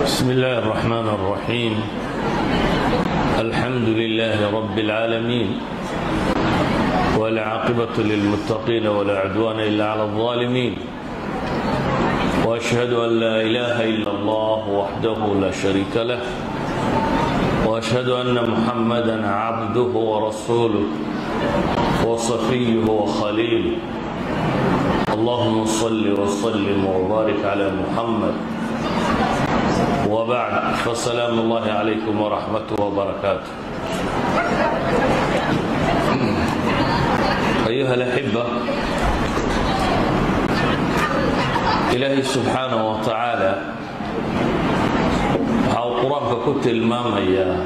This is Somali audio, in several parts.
بسم الله الرحمن الرحيم، الحمد لله رب العالمين، والعاقبة للمتقين، ولا عدوان إلا على الظالمين، وأشهد أن لا إله إلا الله وحده لا شريك له، وأشهد أن محمدا عبده ورسوله وصفيه وخليله. اللهم صل وسلم وبارك على محمد، وبعد، فسلام الله عليكم ورحمته وبركاته. أيها الأحبة، Ilaahay subxaanaه wa tacaala waxa uu Qur-aanka ku tilmaamayaa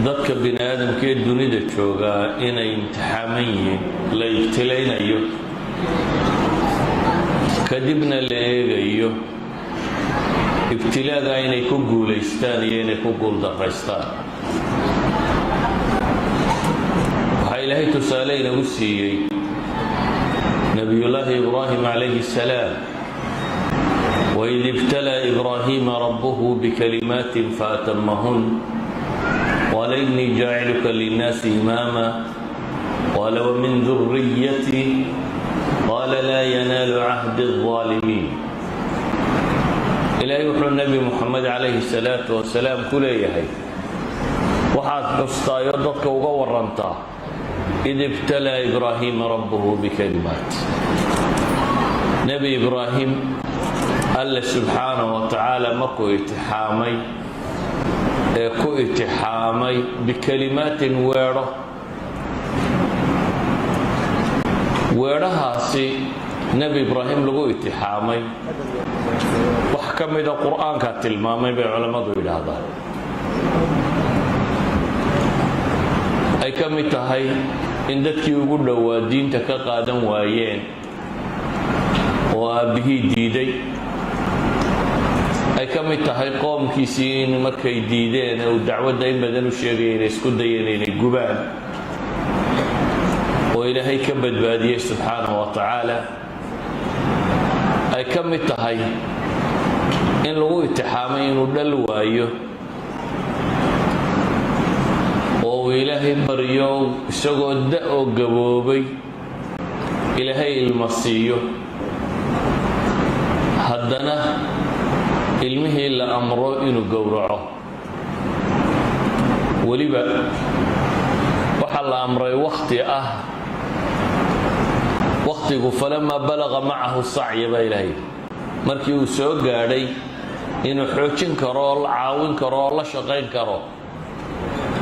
dadka bini aadamka ee dunida joogaa inay imtixaaman yihiin, la ibtilaynayo, kadibna la eegayo ibtilaaga inay ku guulaystaan iyo inay ku guuldaraystaan. Waxaa Ilaahay tusaale inagu siiyey Nebiyullaahi Ibraahim calayhi الsalaam: وإذ ابتلى إبراهيم ربه بكلمات فأتمهن، قال إني جاعلك للناس إماما، قال ومن ذريتي؟ قال لا ينال عهدي الظالمين. Ilaahay wuxuu Nebi Muxamed calayhi salaatu wasalaam ku leeyahay: waxaad xustaayo dadka uga warantaa إذ ابتلى إبراهيم ربه بكلمات. Nebi Ibraahim Alle subxaanaه wa tacaala markuu itixaamay ee ku itixaamay بكلمات, weedho. Weedhahaasi Nebi Ibraahim lagu itixaamay wax ka mida Qur-aanka tilmaamay, bay culammadu yidhaahdaan. Ay ka mid tahay in dadkii ugu dhowaa diinta ka qaadan waayeen oo aabbihii diiday. Ay ka mid tahay qoomkiisii in markay diideen ee uu dacwadda in badan u sheegaya inay isku dayeen inay gubaan, oo Ilaahay ka badbaadiyey subxaanahu wa tacaala. Ay ka mid tahay in lagu itixaamay inuu dhal waayo oo uu Ilaahay baryo, isagoo da oo gaboobay Ilaahay ilma siiyo, haddana ilmihii la amro inuu gowraco. Weliba waxaa la amray wakhti ah, wakhtigu فلما بلغ معه السعي baa Ilaahay, markii uu soo gaadhay inuu xoojin karo oo la caawin karo oo la shaqayn karo,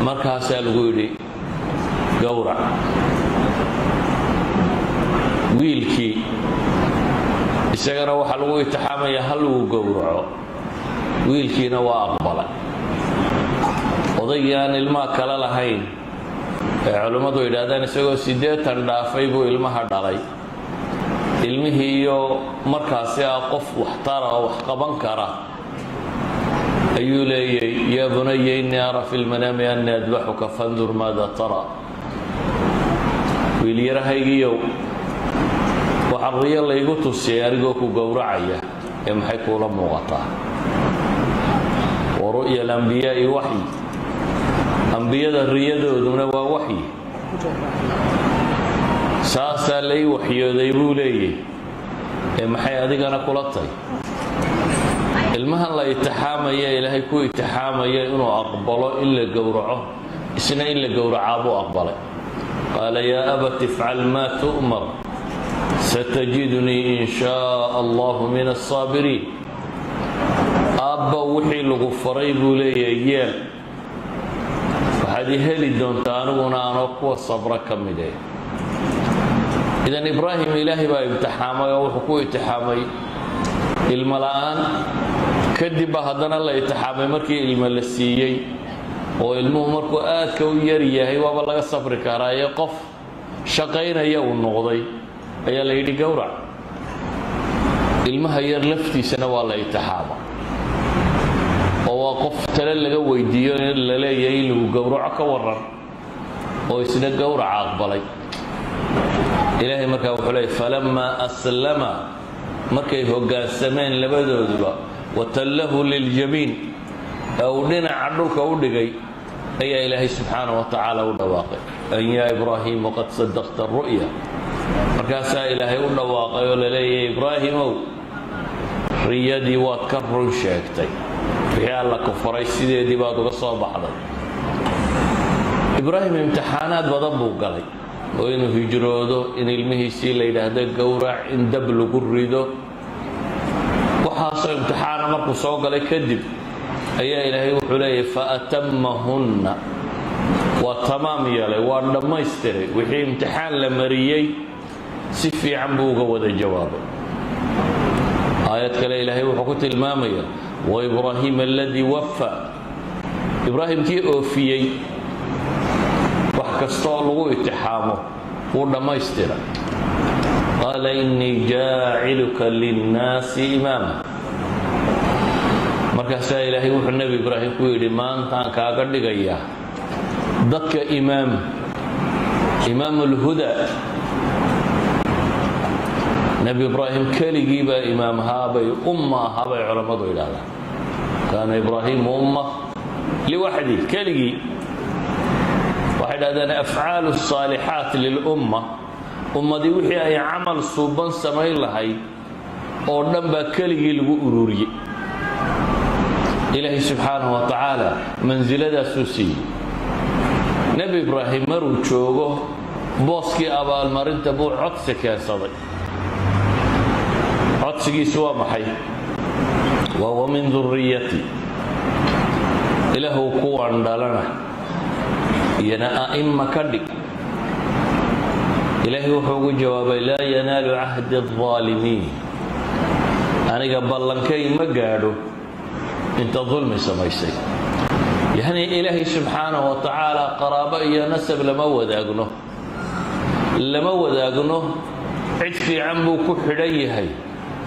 markaasaa lagu yidhi gowrac wiilkii. Isagana waxaa lagu itixaamaya hal uu gowraco. Wiilkiina waa aqbalay. Odaygii aan ilmaha kale lahayn ee culimmadu yidhaahdaan isagoo 80 dhaafay buu ilmaha dhalay. Ilmihii iyo markaasi ah qof waxtara oo wax qaban kara ayuu leeyay: يا بني إني أرى في المنام أني أذبحك فانظر ماذا ترى. Wiilyarahaygiiyow, waxaa riyo laygu tusiyay anigoo ku gowracaya, ee maxay kuula muuqataa? ورؤيا الأنبياء وحي, ambiyada riyadooduna waa waxyi. Saasaa lay waxyooday buu leeyay, ee maxay adigana kula tahy? Ilmahan la itixaamaya, Ilaahay ku itixaamaya inuu aqbalo in la gowraco, isna in la gowracaa buu aqbalay. قال يا أبت افعل ما تؤمر، ستجدني إن شاء الله من الصابرين. Aabba, wixii lagu faray, buu leeyahay, yeel, waxaad i heli doontaa aniguna anoo kuwa sabra ka mid eh. Idan Ibraahim Ilaahay baa imtixaamay, oo wuxuu ku itixaamay ilmo la'aan. Kadib baa haddana la itixaamay markii ilmo la siiyey, oo ilmuhu markuu aadka u yar yahay waaba laga sabri karaa, ee qof shaqaynaya uu noqday ayaa la yidhi gowrac. Ilmaha yar laftiisana waa la itixaama, oo waa qof tale laga weydiiyo in la leeyahay in lagu gowraco ka waran, oo isna gowraca aqbalay. Ilaahay markaa wuxuu leeyay: فلما أسلما. Markay hoggaansameen labadooduba, وتله للجبين, ee uu dhinaca dhulka u dhigay, ayaa Ilaahay subxaana wa tacaala u dhawaaqay أن يا إبراهيم قد صدقت الرؤيا. Markaasaa Ilaahay u dhawaaqay oo la leeyahay: "Ibraahimow, riyadii waad ka run sheegtay, wixii Alla ku faray sideedii baad uga soo baxday." Ibraahim imtixaanaad badan buu galay, oo inuu hijroodo, in ilmihiisii la yidhaahdo gowrac, in dab lagu rido, waxaasoo imtixaana markuu soo galay kadib ayaa Ilaahay wuxuu leeyahy: فأتمهن. Waa tamaam yeelay, waa dhammaystiray. Wixii imtixaan la mariyey si fiican buu uga wada jawaabay. Aayad kale Ilaahay wuxuu ku tilmaamaya: وإبراهيم الذي وفى. Ibraahimkii oofiyey wax kastaoo lagu itixaamo, wuu dhammaystira. قال إني جاعلك للناس إماما. Markaasaa Ilaahay wuxuu Nebi Ibraahim ku yidhi: "Maantaan kaaga dhigayaa dadka imaam, إمام الهدى." Nebi Ibraahim keligii baa imaam ahaabay, umma ahaa bay culammadu yidhahdaan. كان إبراهيم أمة لوحده, keligii. Waxay dhahdeen أفعال الصالحات للأمة, ummadii wixii ay camal suuban samayn lahayd oo dhan baa keligii lagu ururiyey. Ilaahay subxaanahu wa tacaala mansiladaasuu siiyey Nebi Ibraahim. Maruu joogo booskii abaalmarinta buu codsi keensaday. Codsigiisu waa maxay? Waa ومن ذريتي, Ilaahuw, kuwan dhalana iyana a'imma ka dhig. Ilaahay wuxuu ugu jawaabay: لا ينال عهدي الظالمين. Aniga ballankay ma gaadho inta dulmi samaysay. Yacnii, Ilaahay subxaanahu wa tacaala qaraabo iyo nasab lama wadaagno, lama wadaagno. Cid fiican buu ku xidhan yahay.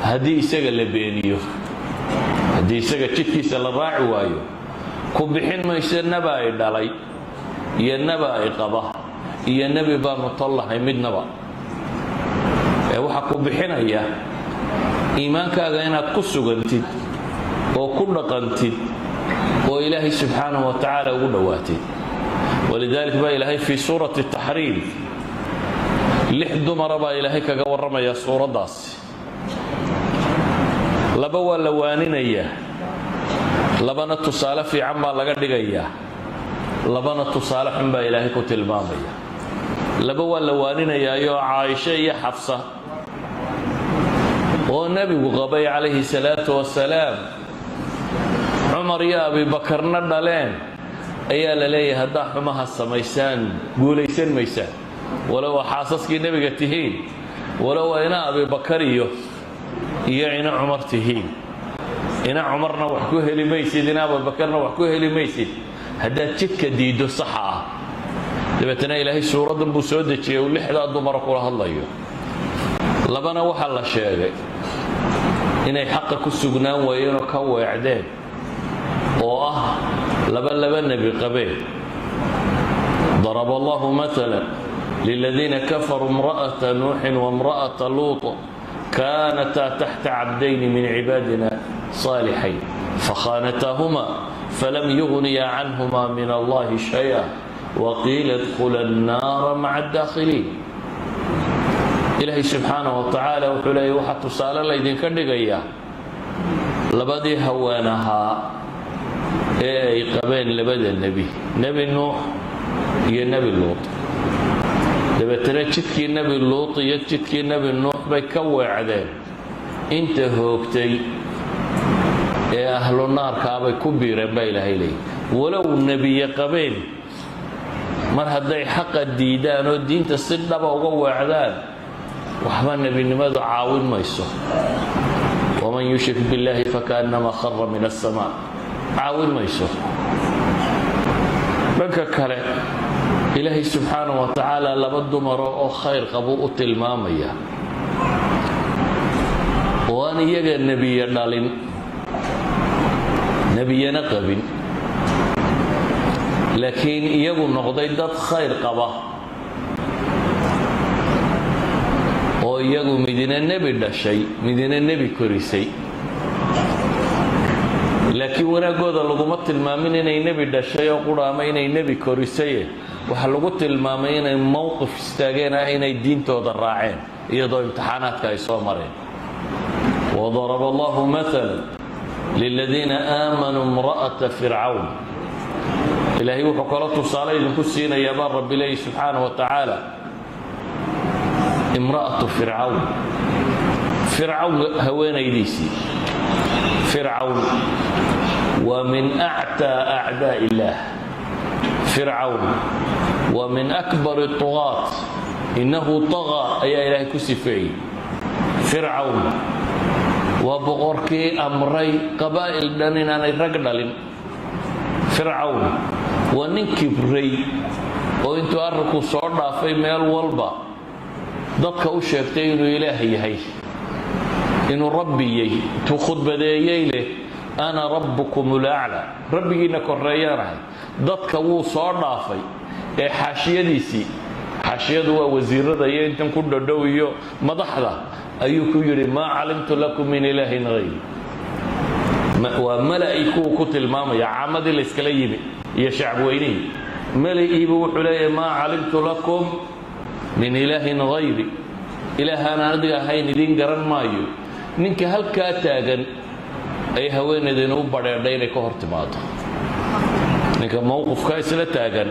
Haddii isaga la beeniyo, haddii isaga jidkiisa la raaci waayo, ku bixin mayso naba ay dhalay iyo naba ay qaba iyo nebi baanu tollahay midnaba. Ee waxaa ku bixinaya iimaankaaga inaad ku sugantid oo ku dhaqantid oo Ilaahay subxaanahu wa tacaala ugu dhowaatid. ولذلك baa Ilaahay fii suurati Taxriim lix dumara baa Ilaahay kaga warramaya suuraddaasi. Laba waa la waaninayaa, labana tusaale fiican baa laga dhigayaa, labana tusaale xun baa Ilaahay ku tilmaamaya. Laba waa la waaninayaayoo Caaisho iyo Xafsa oo Nebigu qabay calayhi salaatu wasalaam, Cumar iyo Abibakarna dhaleen, ayaa la leeyahay: "Haddaa xumaha samaysaan, guulaysan maysaan, walow aa xaasaskii Nebiga tihiin, walow ina Abibakar iyo ina Cumar tihiin. Ina Cumarna wax ku heli maysid, ina Abibakarna wax ku heli maysid haddaad jidka diiddo saxa ah." Dabeetana Ilaahay suuraddan buu soo dejiyey uu lixdaa dumara kula hadlayo. Labana waxaa la sheegay inay xaqa ku sugnaan waayeenoo ka weecdeen, oo ah laba laba nebi qabeen. ضرب الله مثلا للذين كفروا امرأة نوح وامرأة لوط كانتا تحت عبدين من عبادنا صالحين فخانتاهما فلم يغنيا عنهما من الله شيئا وقيل ادخلا النار مع الداخلين. Ilaahay subxaanaه wa tacaala wuxuu leeyay: waxaa tusaale laydinka dhigayaa labadii haween ahaa ee ay qabeen labada nebi, Nebi Nuux iyo Nebi Luut. Dabeetana jidkii Nebi Luut iyo jidkii Nebi Nuux bay ka weecdeen. Inta hoogtay ee ahlu naarkaabay ku biireen, baa Ilaahay leeyay. Walow nebiye qabeen, mar hadday xaqa diidaan oo diinta si dhaba uga weecdaan, waxba nebinimadu caawin mayso. ومن يشرك بالله فكأنما خر من السماء caawin mayso. Dhanka kale, Ilaahay subxaanaه wa tacaala laba dumaro oo khayr qabuu u tilmaamaya, oo aan iyaga nebiye dhalin, nebiyana qabin, laakiin iyagu noqday dad khayr qaba oo iyagu midina nebi dhashay, midina nebi korisay. Laakiin wanaaggooda laguma tilmaamin inay nebi dhashay oo qura ama inay nebi korisaye. Waxaa lagu tilmaamay inay mowqif istaageen ah, inay diintooda raaceen iyadoo imtixaanaadka ay soo mareen. وضرب الله مثلا للذين آمنوا امرأة فرعون. Ilaahay wuxuu kaloo tusaale idinku siinayaa, baa Rabbi leeyi subxaanaه wa tacaala, امرأة فرعون, Fircawn haweenaydiisii. Fircawn waa من أعتى أعداء الله. Fircawn waa من أكبر الطغاة. إنه طغى ayaa Ilaahay ku sifeeyey. Fircawn waa boqorkii amray qabaa'il dhan inaanay rag dhalin. Fircawn waa nin kibray oo intuu arrinku soo dhaafay meel walba dadka u sheegtay inuu Ilaah yahay, inuu rabbiyey. Intuu khudbadeeyey leh "أنا ربكم الأعلى", rabbigiinna korreeyaanahay. Dadka wuu soo dhaafay ee xaashiyadiisii, xaashiyadu waa wasiirada iyo intan ku dhodhow iyo madaxda, ayuu ku yidhi "ما علمت لكم من إله غيري". Waa mala'i kuwa ku tilmaamaya caamadii layskala yimi iyo shacabweynihii. Mala'iibu wuxuu leeyahay "ما علمت لكم من إله غيري", ilaahaan aniga ahayn idiin garan maayo. Ninka halkaa taagan ay haweenaydina u badheedhay inay ka hor timaado. Ninka mowqifka isla taagan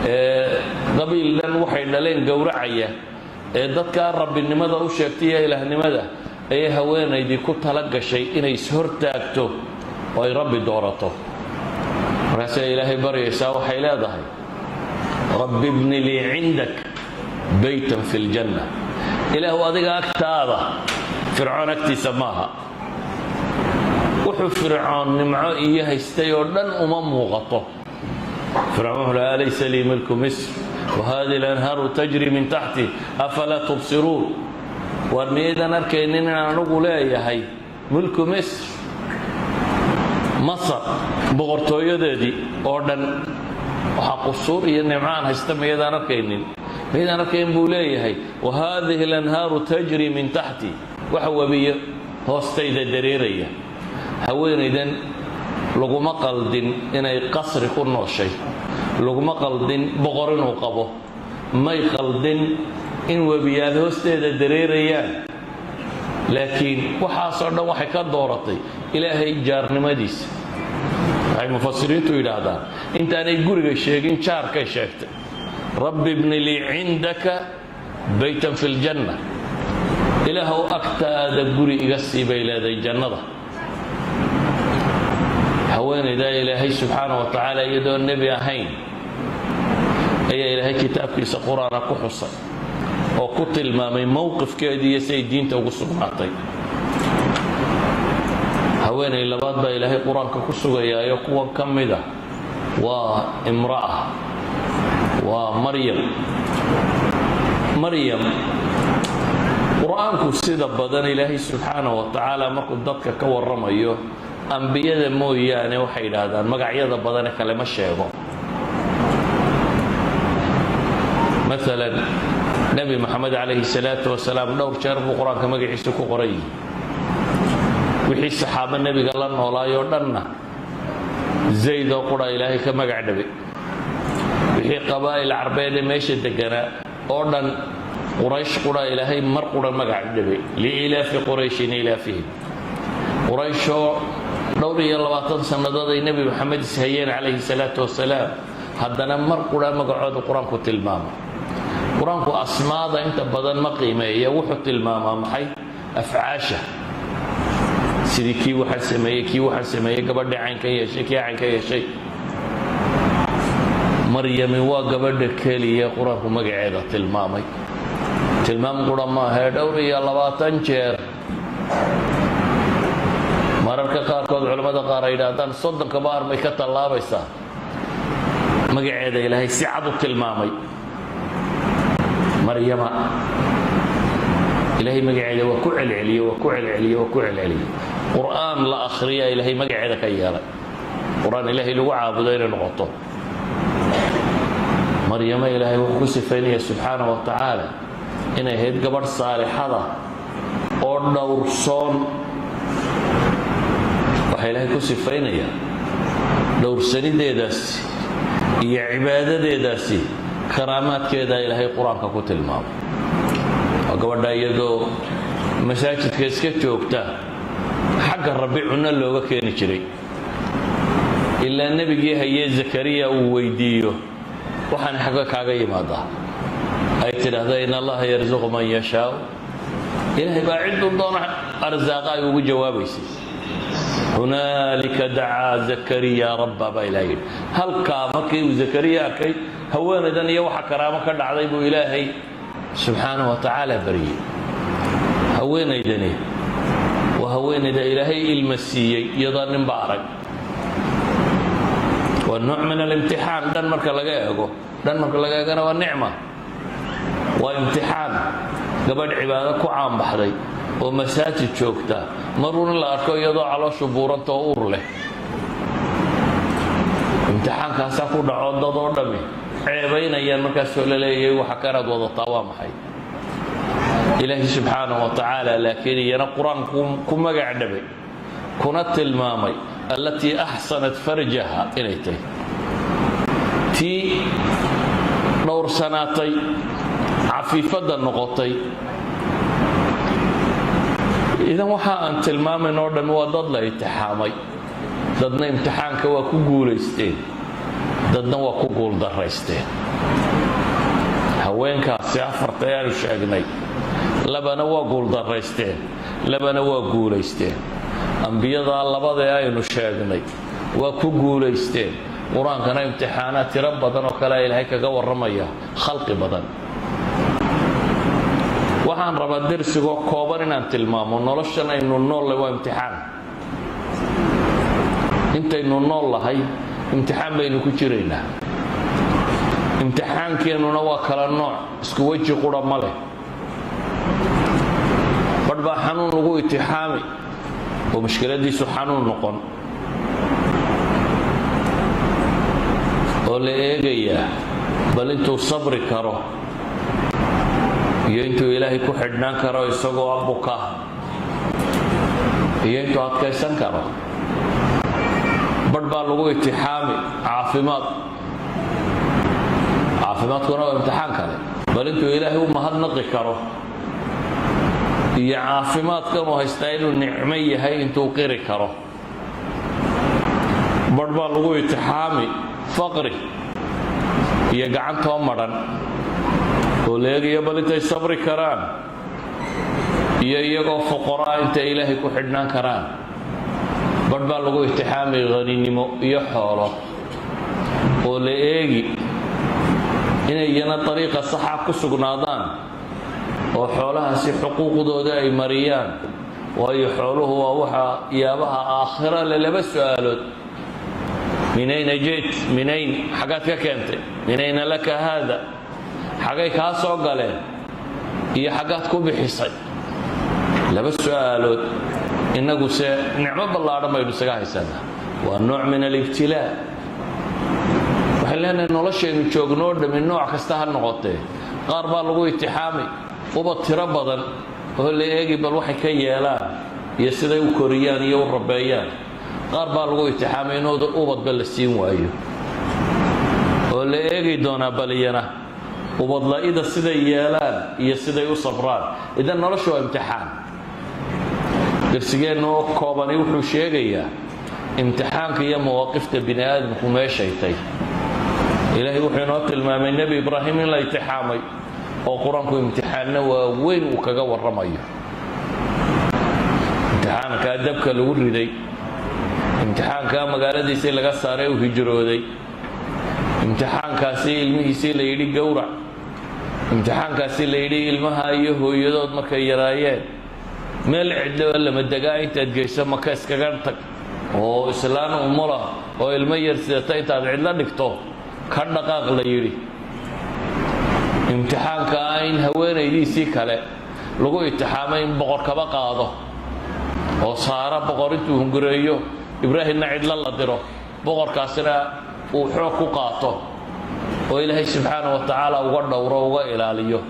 ee qabiil dhan waxay dhaleen gowracaya, ee dadkaa rabbinimada u sheegtay iyo ilaahnimada, ayay haweenaydii ku tala gashay inay ishortaagto oo ay Rabbi doorato. Markaasay Ilaahay baryaysaa. Waxay leedahay "رب ابن لي عندك بيتا في الجنة". Ilaahu, adiga agtaada, Fircoon agtiisa maaha. Wuxuu Fircoon nimco iyo haystay oo dhan uma muuqato. Fircoon wuxuu laha "أليس لي ملك مصر وهذه الأنهار تجري من تحتي أفلا تبصرون". Waar miyaydan arkaynin inaan anugu leeyahay ملك مصر, Masar boqortooyadeedii oo dhan? Waxaa qusuur iyo nimcaan haysta miyaydaan arkaynin? Miyaydaan arkayn buu leeyahay? "وهذه الأنهار تجري من تحتي", waxa webiyo hoostayda dareeraya. Haweenaydan laguma qaldin inay qasri ku nooshay, laguma qaldin boqor inuu qabo, may qaldin in webiyaal hoosteeda dareerayaan, laakiin waxaasoo dhan waxay ka dooratay Ilaahay jaarnimadiisa. Waxay mufasiriintu yidhaahdaan intaanay guriga sheegin jaarkay sheegtay. "رب ابن لي عندك بيتا في الجنة", Ilaahow, agtaada guri iga sii, bay leedahay, jannada. Haweenaydaa Ilaahay subxaana wa tacaala, iyadoo nebi ahayn, ayaa Ilaahay kitaabkiisa Qur-aana ku xusay oo ku tilmaamay mowqifkeedii iyo siay diinta ugu sugnaatay. Haweenay labaad baa Ilaahay Qur-aanka ku sugayaayo kuwan ka mida, waa imra'a, waa Maryam. Maryam, Qur-aanku sida badan Ilaahay subxaana wa tacaala markuu dadka ka warramayo, ambiyada mooyaane, waxay yidhaahdaan magacyada badane kale ma sheego. Maalan, Nebi Moxamed calayhi salaatu wasalaam dhowr jeer buu Qur-aanka magaciisa ku qoran yihi. Wixii saxaabo nebiga la noolaayoo dhanna Zayd oo qura Ilaahay ka magac dhabay. Wixii qabaa'il Carbeed ee meesha deganaa oo dhan Quraysh qura Ilaahay mar qura magac dhabay, "لإيلاف قريش إيلافهم". Qurayshoo dhowr iyo labaatan sannadood ay Nebi Moxamed ishayeen calayhi salaatu wasalaam, haddana mar qura magacooda Qur-aanku tilmaama. Qur-aanku asmaada inta badan ma qiimeeya, wuxuu tilmaamaa maxay? Afcaasha, sidii kii waxaan sameeyey, kii waxaan sameeyey, gabadhii caynkan yeeshay, kii caynka yeeshay. Maryami waa gabadha keliya Qur-aanku magaceeda tilmaamay. Tilmaam qura maahee, dhowr iyo labaatan jeer. Mararka qaarkood culammada qaar ay yidhaahdaan 30-ka baar bay ka tallaabaysaa magaceeda Ilaahay si cad u tilmaamay. Maryama Ilaahay magaceeda waa ku celceliye, waa ku celceliye, waa ku celceliyey. Qur'aan la akhriyaa Ilaahay magaceeda ka yeelay, Qur-aan Ilaahay lagu caabudo inay noqoto. Maryamo Ilaahay wuxuu ku sifaynaya subxaana wa tacaala Inay ahayd gabadh saalixada oo dhowrsoon. Waxaa Ilaahay ku sifaynayaa dhowrsanideedaasi iyo cibaadadeedaasi, karaamaadkeedaa Ilaahay Qur-aanka ku tilmaamay. Waa gabadha iyadoo masaajidka iska joogta xagga Rabbi cunno looga keeni jiray, ilaa nebigii hayee Zakariya uu weydiiyo, "Waxaan xagga kaaga yimaadaa?" Ay tidhaahda, "إن الله يرزق من يشاء", Ilaahay baa cidduu doona arsaaqa, ay ugu jawaabaysay. هنالك دعا زكريا ربه, baa Ilahay yidhi. Halkaa markii uu Zakariya arkay haweenaydan iyo waxa karaamo ka dhacday buu Ilaahay subxaanaه wa tacaala baryey. Haweenaydani waa haweenayda Ilaahay ilma siiyey iyadoo ninba arag. Waa nooc من الامتحان dhan marka laga eego, dhan marka laga eegana waa nicma, waa imtixaan. Gabadh cibaado ku caanbaxday oo masaajid joogta, maruun in la arko iyadoo calooshu buuranta oo uur leh, imtixaankaasaa ku dhaco. Dad oo dhammi ceebaynayaan, markaasoo la leeyahay, "Waxa kanaad wadataa waa maxay?" Ilaahi subxaanaه wa tacaala laakiin iyana Qur-aanku ku magac dhabay kuna tilmaamay التي أحصنت فرجها, inay tahay tii dhowrsanaatay, cafiifadda noqotay. Idan waxa aan tilmaamayn oo dhammi waa dad la imtixaamay. Dadna imtixaanka waa ku guulaysteen, dadna waa ku guuldaraysteen. Haweenkaasi afarta aanu sheegnay, labana waa guuldaraysteen, labana waa guulaysteen. Ambiyadaa labadae aynu sheegnay waa ku guulaysteen. Qur-aankana imtixaanaad tiro badan oo kale Ilaahay kaga warramaya khalqi badan. Waxaan rabaa dersigoo kooban inaan tilmaamo noloshan aynu noollahay waa imtixaan. Intaynu nool lahay imtixaan baynu ku jiraynaa. Imtixaankeennuna waa kala nooc, isku weji qura ma leh. Badh baa xanuun lagu imtixaami oo mushkiladiisu xanuun noqon, oo la eegayaa bal intuu sabri karo iyo intuu Ilaahay ku xidhnaan karo isagoo buka iyo intuu adkaysan karo. Badh baa lagu imtixaami caafimaad. Caafimaadkuna waa imtixaan kale, bal intuu Ilaahay u mahadnaqi karo iyo caafimaadkanuu haystaa inuu nicmo yahay intuu qiri karo. Badh baa lagu imtixaami faqri iyo gacantoo madhan, oo la eegayo bal intay sabri karaan iyo iyagoo fuqaraa intay Ilaahay ku xidhnaan karaan. Badh baa lagu imtixaami haninimo iyo xoolo, oo la eegi inay iyana dariiqa saxa ku sugnaadaan oo xoolahaasi xuquuqdooda ay mariyaan, waayo xooluhu waa waxa yaabaha aakhira le laba su-aalood: من أين جئت, من أين, xaggaad ka keentay, من أين لك هذا, xagay kaa soo galeen, iyo xaggaad ku bixisay? Laba su-aalood. Innagu se nicmo ballaadhan baynu isaga haysanaa. Waa nooc من الابتلاء. Waxay leenahay noloshaynu joognoo dhammi nooc kasta ha noqotee, qaar baa lagu imtixaamay ubad tiro badan, oo la eegi bal waxay ka yeelaan iyo siday u koriyaan iyo u rabeeyaan. Qaar baa lagu imtixaamay in ubadba la siin waayo, oo la eegi doonaa baliyana ubadla'ida siday yeelaan iyo siday u sabraan. Idan noloshu waa imtixaan. Darsigeenna oo koobani wuxuu sheegayaa imtixaanka iyo mawaaqifta bini aadamku meeshay tay. Ilaahay wuxuu inoo tilmaamay Nebi Ibraahim in la imtixaamay, oo Qur-aanku imtixaanna waaweyn uu kaga warramayo: imtixaankaa dabka lagu riday, imtixaankaa magaaladiisii laga saaray uu hijrooday, imtixaankaasi ilmihiisii la yidhi gowrac, imtixaankaasi la yidhi ilmaha iyo hooyadood markay yaraayeen meel cidlo lama degaa intaad geyso Maka iskaga tag, oo islaan umula oo ilmo yar sidata intaad cidlo dhigto ka dhaqaaq la yidhi, imtixaanka ah in haweenaydiisii kale lagu imtixaamay in boqor kaba qaado, oo Saara boqor intuu hungureeyo Ibraahimna cidlo la diro, boqorkaasina uu xoog ku qaato, oo Ilaahay subxaana wa tacaala uga dhowro, uga ilaaliyo.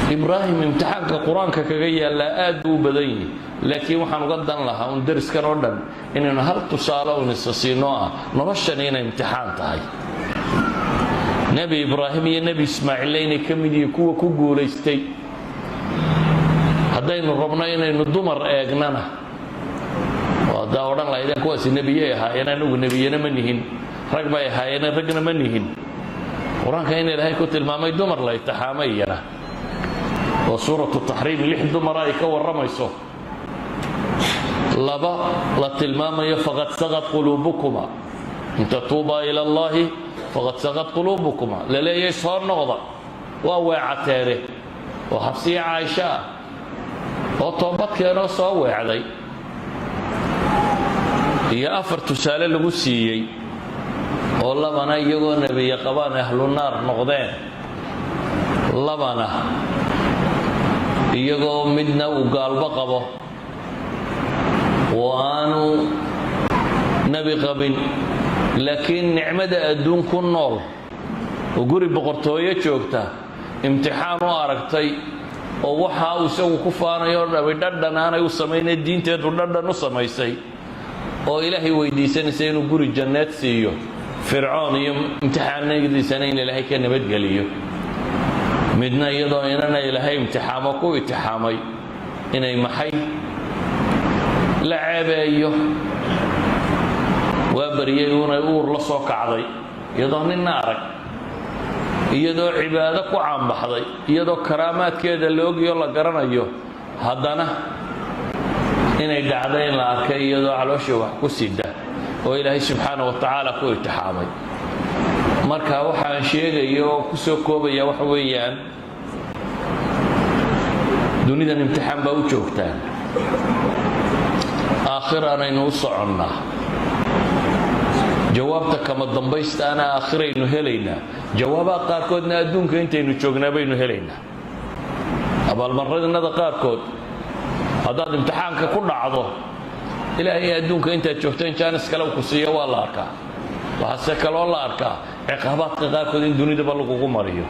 Ibraahim imtixaanka Qur-aanka kaga yaallaa aad buu u badan yihi, laakiin waxaan uga dan lahaa un dariskan oo dhan inaynu hal tusaale un isa siinoo ah noloshani inay imtixaan tahay. Nebi Ibraahim iyo Nebi Ismaaciille inay ka mid yihiin kuwa ku guulaystay. Haddaynu rabno inaynu dumar eegnana, oo haddaa odhan lahaydeen kuwaasi nebiyey ahaayeen, anagu nebiyena ma nihin, rag bay ahaayeen, ragna ma nihin, Qur-aanka in Ilaahay ku tilmaamay dumar la itixaamay iyana, oo Suuratu Taxriim lix dumara ay ka warramayso, laba la tilmaamayo فقد سغت قلوبكما إن تتوبا إلى الله فقد سغت قلوبكما, la leeyay soo noqda, waa weecateene, oo Xafsiya Caaisha ah oo toobadkeenoo soo weecday, iyo afar tusaale lagu siiyey oo labana iyagoo nebiye qabaan ahlu naar noqdeen, labana iyagoo midna uu gaalbo qabo oo aanu nebi qabin, laakiin nicmada adduun ku nool oo guri boqortooyo joogta imtixaan u aragtay, oo waxa uu isagu ku faanayo dhami dhadhan aanay u samaynay, diinteedu dhadhan u samaysay, oo Ilaahay weydiisanaysa inuu guri janneed siiyo, Fircoon iyo imtixaanadiisana in Ilaahay ka nabadgeliyo. Midna iyadoo inana Ilaahay imtixaamo ku itixaamay inay maxay la ceebeeyo, waa bariyey uunay uur la soo kacday iyadoo ninna arag, iyadoo cibaado ku caanbaxday, iyadoo karaamaadkeeda la ogyo la garanayo, haddana inay dhacday in la arkay iyadoo calooshii wax ku sida, oo Ilaahay subxaana wa tacaala ku itixaamay. Marka waxaan sheegaya oo ku soo koobaya waxa weeyaan, dunidan imtixaan baa u joogtaan, aakhiraanaynu u soconnaa, jawaabta kama dambaystaana aakhiraynu helaynaa, jawaabaha qaarkoodna adduunka intaynu joognaa baynu helaynaa. Abaalmarinada qaarkood haddaad imtixaanka ku dhacdo, Ilaahay adduunka intaad joogto in jaanis kale ku siiyo waa la arkaa. Waxaase kaloo la arkaa ciqaabaadka qaarkood in dunidaba lagugu mariyo.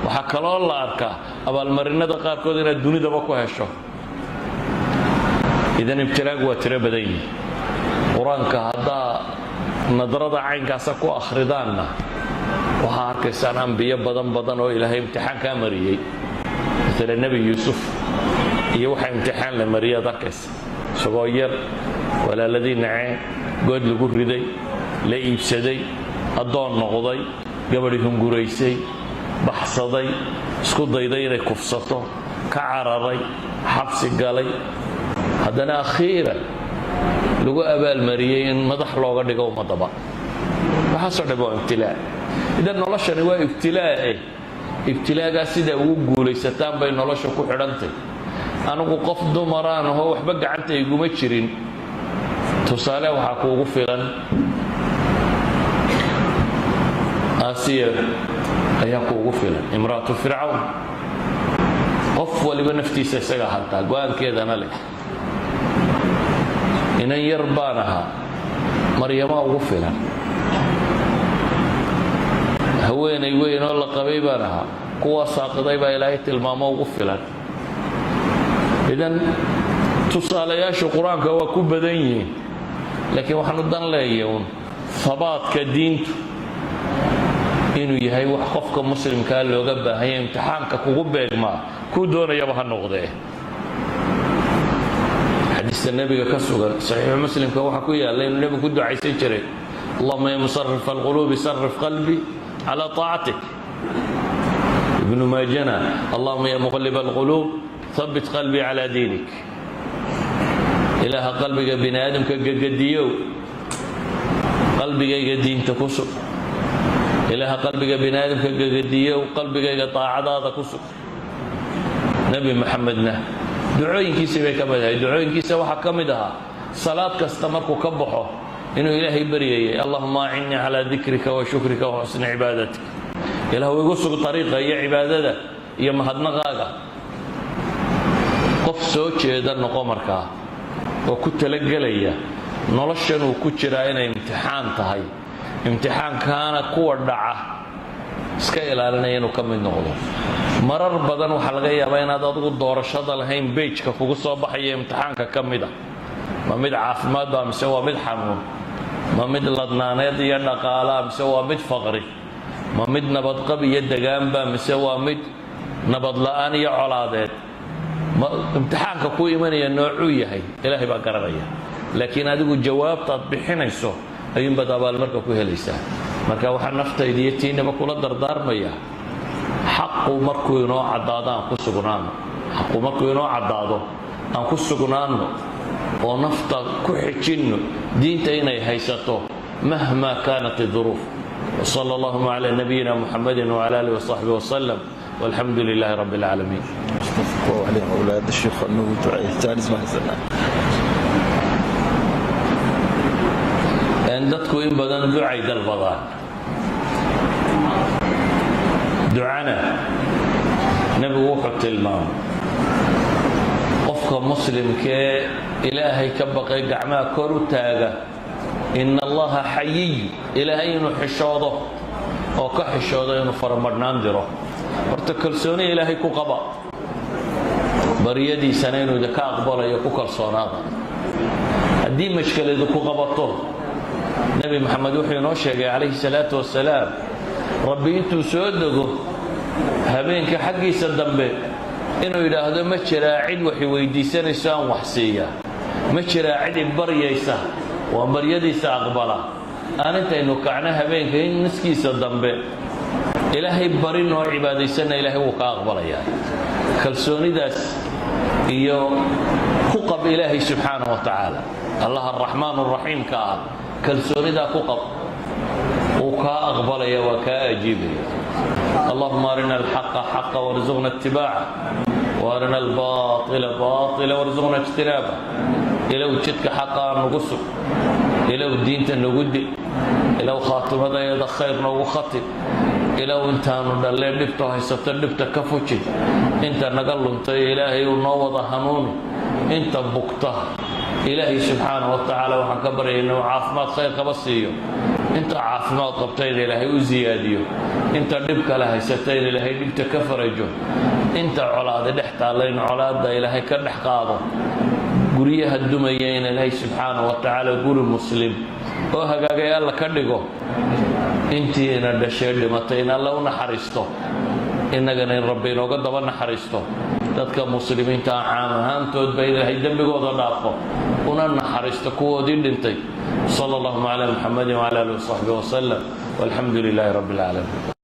Waxaa kaloo la arkaa abaalmarinada qaarkood inaad dunidaba ku hesho. Idan ibtilaagu waa tiro badan yihi. Qur-aanka haddaa nadrada caynkaasa ku akhridaanna, waxaa arkaysaan ambiyo badan badan oo Ilaahay imtixaankaa mariyey. Maala Nebi Yuusuf iyo waxa imtixaan la mariyay ad arkaysa, isagoo yar walaaladii naceen, good lagu riday, la iibsaday, addoon noqday, gabadhi hunguraysay, baxsaday, isku dayday inay kufsato, ka cararay, xabsi galay, haddana akhiiran lagu abaalmariyey in madax looga dhigo ummadaba. Waxaasoo dhan waa ibtilaa. Idan noloshani waa ibtilaae, ibtilaagaa sida ugu guulaysataan bay nolosha ku xidhantay. Anigu qof dumaraan ahoo waxba gacanta iguma jirin. Tusaale waxaa kuugu filan Aasiya ayaa kuugu filan, imra'atu Fircawn. Qof waliba naftiisa isagaa hantaa, go-aankeedana leh. Inan yar baan ahaa, Maryamaa ugu filan. Haweenay weyn oo la qabay baan ahaa, kuwaa saaqiday baa Ilaahay tilmaamo ugu filan. Idan tusaalayaashu Qur-aanka waa ku badan yihiin, laakiin waxaan u dan leeya uun habaadka diintu inuu yahay wax qofka muslimkaa looga baahanya. Imtixaanka kugu beegmaa kuu doonayaba ha noqdee. Xadiista nebiga ka sugan Saxiixu Muslimka waxaa ku yaalla inuu nebigu ku ducaysan jiray: اللهم يا مصرف القلوب صرف قلبي على طاعتك. Ibnu Maajana: اللهم يا مقلب القلوب ثبت قلبي على دينك. Ilaaha qalbiga bini aadamka gegediyow, qalbigayga diinta ku sug. Ilaaha qalbiga bini aadamka gegediyow, qalbigayga daacadaada ku sug. Nebi Maxamedna ducooyinkiisii bay ka mid ahay. Ducooyinkiisa waxaa ka mid ahaa salaad kasta markuu ka baxo inuu Ilaahay baryayay: اللهم أعني على ذكرك وشكرك وحسن عبادتك. Ilah igu sug ariiqa iyo cibaadada iyo mahadnaqaaga. Qof soo jeeda noqo markaa oo ku talagelaya noloshan uu ku jiraa inay imtixaan tahay, imtixaankaana kuwa dhaca Iska ilaalinaya inuu ka mid noqdo. Marar badan waxaa laga yaabaa inaad adigu doorashada lahayn page-ka kugu soo baxaya imtixaanka ka mida. Ma mid caafimaad baa mise waa mid xanuun? Ma mid ladnaaneed iyo dhaqaalaa mise waa mid faqri? Ma mid nabadqab iyo degaanba mise waa mid nabad la'aan iyo colaadeed? Ma imtixaanka ku imanaya noocuu yahay, Ilaahay baa garanaya, laakiin adigu jawaabtaad bixinayso ayuunbaad abaalmarka ku helaysaa. Marka waxaa naftayda iyo tiinaba kula dardaarmaya, xaqu markuu inoo caddaado aan ku sugnaano. Xaqu markuu inoo caddaado aan ku sugnaanno oo nafta ku xijinno diinta inay haysato, مهما كانت الظروف. وصلى اللهم على نبينا محمد وعلى آله وصحبه وسلم، والحمد لله رب العالمين. وعليهم أولاد الشيخ أنه duceeyo, jaanis ma haysanaa? Dadku in badan ducay dalbadaan. Ducana Nebigu wuxuu tilmaamay qofka muslimkee Ilaahay ka baqay, gacmaha kor u taaga, إن الله حيي, Ilaahay inuu xishoodo oo ka xishoodo inuu faramadhnaan diro. Horta kalsooni Ilaahay ku qaba, baryadiisana inuu idinka aqbalayo ku kalsoonaada. Haddii mashkeladu ku qabato, Nebi Maxamed wuxuu inoo sheegay calayhi salaatu wasalaam, Rabbi intuu soo dego habeenka xaggiisa dambe inuu yidhaahdo: "Ma jiraa cid waxay weydiisanayso aan wax siiya? Ma jiraa cid i baryaysa waan baryadiisa aqbala?" Aan intaynu kacno habeenka in niskiisa dambe Ilaahay barin oo cibaadaysanna, Ilaahay wuu ka aqbalayaa. Kalsoonidaas iyo ku qab Ilaahay subxaanaه wa tacaala, Allaha Araxmaan Araxiimka ah, kalsoonidaa ku qab, wuu kaa aqbalaya, waa kaa ajiibaya. اللهم أرنا الحق حقا وارزقنا اتباعه، وأرنا الباطل باطلا وارزقنا اجتنابه. Ilow jidka xaqaa nagu sug, Ilow diinta nagu dil, Ilow khaatimadayada khayr noogu khatim, Ilow intaanu dhallee dhibto haysato dhibta ka fuji, inta naga luntay Ilaahay uu noo wada hanuuni, inta bugta Ilaahay subxaana wa tacaala waxaan ka baryay inuu caafimaad khayr qaba siiyo, inta caafimaad qabtayna Ilaahay u siyaadiyo, inta dhib kale haysatayna Ilaahay dhibta ka farajo, inta colaada dhex taalla in colaadda Ilaahay ka dhex qaado, guryaha dumaya in Ilaahay subxaana wa tacaala guri muslim oo hagaagay Alla ka dhigo, intiina dhashay dhimatay in Alla u naxariisto, innagana in Rabbi inooga daba naxariisto, dadka muslimiinta ah caam ahaantoodba Ilaahay dembigooda dhaafo una naxariisto kuwoodii dhintay. صلى اللهم على محمد وعلى آله وصحبه وسلم، والحمد لله رب العالمين.